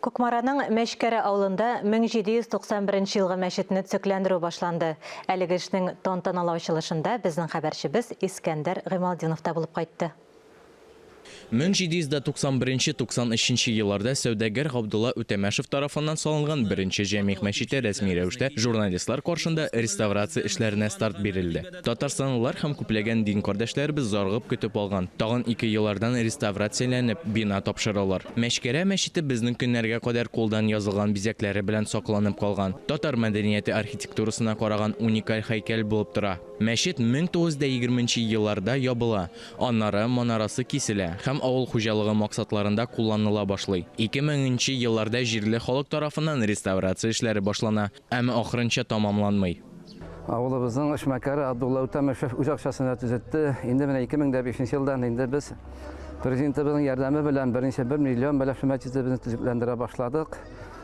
Кукмараның Мәчкәрә авылында 1791 елгы мәчетне төзекләндерү башланды. Әлеге эшнең тантаналы ачылышында безнең хәбәрчебез Искәндәр Гыймалтдинов та булып кайтты. 1791-93 елларда сәүдәгәр Габдулла Үтәмәшев тарафыннан салынган беренче Җәмигъ мәчете рәсми рәвештә журналистлар каршында реставрация эшләренә старт бирелде. Татарстанлылар һәм күпләгән дин кардәшләребез зарыгып көтеп алган, тагын ике еллардан реставрацияләнеп, бина тапшырылыр. Мәчкәрә мәчете безнең көннәргә кадәр кулдан язылган бизәкләре белән сакланып калган, татар мәдәнияте архитектурасына караган уникаль һәйкәл булып тора. Мәчет 1920 нче елларда ябыла, аннары манарасы киселә һәм авыл хуҗалыгы максатларында кулланыла башлый. 2000 нче елларда җирле халык тарафыннан реставрация эшләре башлана, әмма ахырынча тамамланмый. Авылыбызның эшмәкәре Абдулла Үтәмешев үз акчасына төзетте. Инде менә 2005 нче елдан инде без Президентыбызның ярдәме белән берничә бер миллион белән шул мәчетебезне төзекләндерә башладык.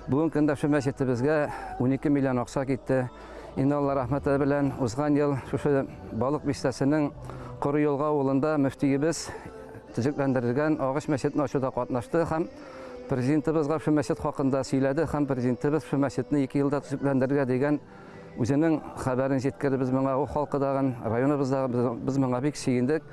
Бүгенге көндә шул мәчетебезгә 12 миллион акча китте. Инде Алла рәхмәте белән узган ел шушы Балык бистәсенең Коры Елга авылында мөфтиебез төзекләндерелгән агач мәчетне ачуда катнашты һәм президентыбызга шул мәчет хакында сөйләде һәм президентыбыз шул мәчетне ике елда төзекләндерергә дигән үзенең хәбәрен җиткерде. Без моңа авыл халкы дагын, районыбыздагы без моңа бик сөендек.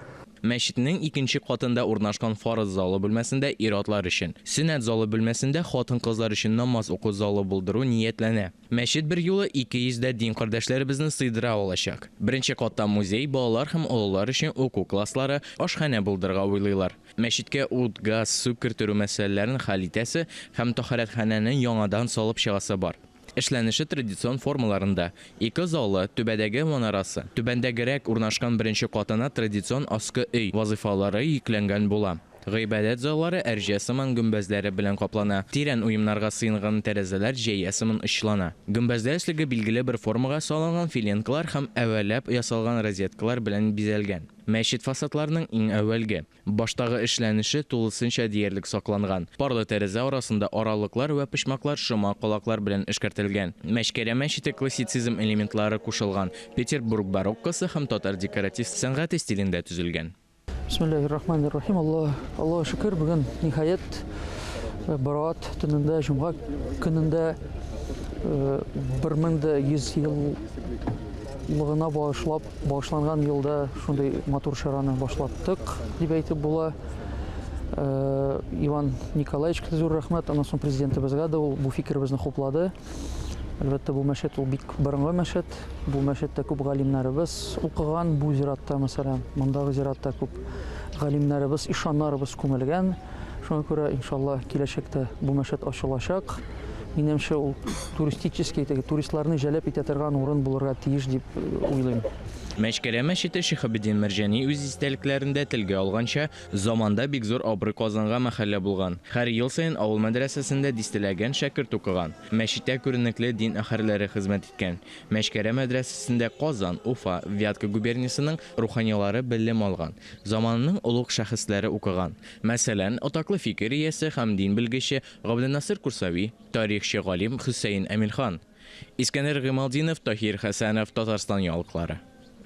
Мәчетнең икенче катында урнашкан фарыз залы бүлмәсендә ир-атлар өчен, сөннәт залы бүлмәсендә хатын-кызлар өчен намаз уку залы булдыру ниятләнә. Мәчет берьюлы 200 дә дин кардәшләребезне сыйдыра алачак. Беренче катта музей, балалар һәм олылар өчен уку класслары, ашханә булдырырга уйлыйлар. Мәчеткә ут, газ, су кертерү мәсьәләләрен хәл итәсе һәм тәһарәтханәне яңадан салып чыгасы бар. Эшләнеше традицион формаларында, ике залы, түбәдәге манарасы, түбәндәгерәк урнашкан беренче катына традицион аскы өй вазыйфалары йөкләнгән була. Гыйбадәт заллары әрҗә сыман гөмбәзләре белән каплана, тирән уемнарга сыенган тәрәзәләр җәя сыман очлана. Гөмбәзләр өслеге билгеле бер формага салынган филенкалар һәм әвәләп ясалган розеткалар белән бизәлгән. Мәчет фасадларының иң әүвәлге, баштагы эшләнеше тулысынча диярлек сакланган. Парлы тәрәзә арасында аралыклар вә почмаклар шома калаклар белән эшкәртелгән. Мәчкәрә мәчете классицизм элементлары кушылган Петербург бароккосы һәм татар декоратив сәнгате стилендә төзелгән. Бисмиллахир рахманир рахим. Алла, Аллага шөкер, бүген ниһаять э, Бараат төнендә, җомга көнендә 1100 э, еллыгына багышлап, багышланган елда шундый матур чараны башлаттык, дип әйтеп була. Э, Иван Николаевичка зур рәхмәт, аннан соң президентыбызга да ул бу фикеребезне хуплады. Әлбәттә, бу мәчет ул бик борынгы мәчет. Бу мәчеттә күп галимнәребез укыган. Бу зиратта, мәсәлән, мондагы зиратта күп галимнәребез, ишаннарыбыз күмелгән. Шуңа күрә, иншалла, киләчәктә бу мәчет ачылачак. Минемчә, ул туристический, теге туристларны җәлеп итә торган урын булырга тиеш дип э, уйлыйм. Мәчкәрә мәчете Шиһабетдин Мәрҗани үз истәлекләрендә телгә алганча, Заманда бик зур абруй казанган мәхәллә булган. Һәр ел саен авыл мәдрәсәсендә дистәләгән шәкерт укыган. Мәчеттә күренекле дин әһәрләре хезмәт иткән. Мәчкәрә мәдрәсәсендә Казан, Уфа, Вятка губерниясенең руханилары белем алган. Заманының олуг шәхесләре укыган. Мәсәлән, атаклы фикер иясе һәм дин белгече Габденнасыр Курсави, тарихчы галим Хөсәен Әмирхан. Искәндәр Гыймалтдинов, Таһир Хәсәнов, Татарстан яңалыклары.